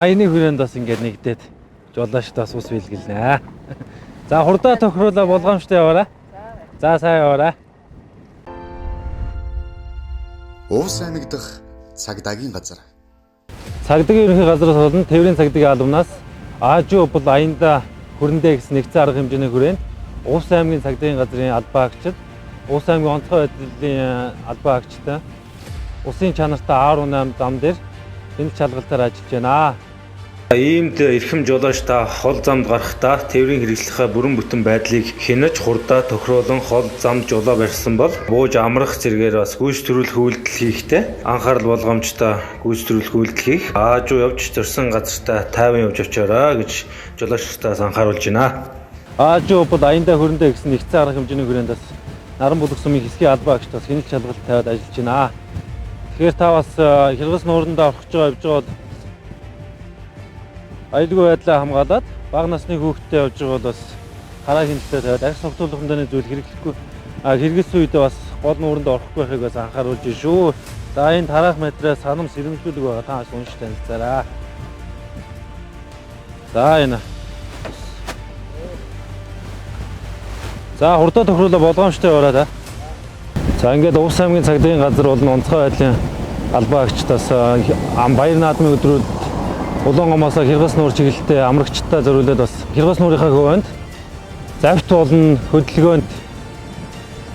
Аяны хүрээнд бас ингээд нэгдээд жолоочд бас ус бэлгэлнэ. За, хурдаа тохируулаа, болгоомжтой яваарай. За, сайн яваарай. Увс аймаг дахь цагдаагийн газар. Цагдаагийн ерөнхий газраас болон Тээврийн цагдаагийн албанаас Аажуу бол аянда хүрэндээ гэсэн нэгдсэн арга хэмжээний хүрээнд Увс аймгийн цагдаагийн газрын албан хаагчид, Увс аймгийн онцгой байдлын албан хаагчтай усын чанартай А18 зам дээр тэнэл чалгалтаар ажиллаж байна. Иймд эрхэм жолооч та хол замд гарахдаа тээврийн хэрэгслийнхаа бүрэн бүтэн байдлыг хянаж, хурдаа тохируулан хол замд жолоо барьсан бол бууж амрах зэрэгээр бас гүйцэтгүүлэх үйлдэл хийхдээ анхаарал болгоомжтой гүйцэтгүүлэх үйлдэл хийх, аажуу явж зорьсон газартаа тайван явж очоорой гэж жолоочдоос анхааруулж байна. Аажуу бол аяндаа хөрөндөө гэсэн нэгдсэн арга хэмжээний хүрээнд бас Наран бүлэг сумын хэсгийн албан агчид бас хянал чалгалт тавиад ажиллаж байна. Тэгэхээр та бас Хиргас нуурандаа орох гэж байгаа, явж байгаа бол аюулгүй байдлаа хамгаалаад, бага насны хүүхэдтэй явж байгаа бол бас хараа хяналттай тавиад, архи согтуулах хэмжээний зүйл хэрэглэхгүй, хэрэглэсэн үедээ бас гол нууранд орохгүй байхыг бас анхааруулж байна шүү. За, энэ тараах материал санам сэрэмжлүүлэг байгаа, та бас уншиж танилцаарай. За, энэ. За, хурдаа тохируулаа, болгоомжтой яваарай та. За, ингээд Увс аймгийн цагдаагийн газар болон онцгой байдлын албан агчдаас баяр наадмын өдрүүд Улаан гомоос Хиргас нуур чиглэлтэй амрагчдаа зориулаад бас Хиргас нуурынхаа хөвөнд завт болон хөдөлгөөнд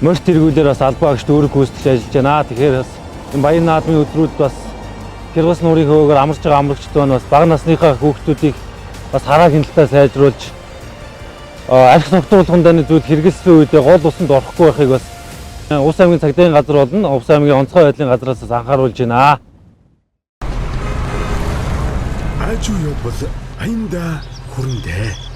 морьт эргүүлэр бас албан агчд үүрэг гүйцэтгэж ажиллаж байна. Тэгэхээр бас энэ баяр наадмын өдрүүд бас Хиргас нуурын хөвөөр амарч байгаа амрагчд маань бас бага насныхаа хүүхдүүдийг бас хараа хяналтаа сайжруулж, архи согтуулгын дайны зүйл хэрэгэлсэн үедээ гол усанд орохгүй байхыг бас Увс аймгийн цагдаагийн газар болон Увс аймгийн онцгой байдлын газраас бас анхааруулж байна. Аажуу явбал аянда хүрэндээ.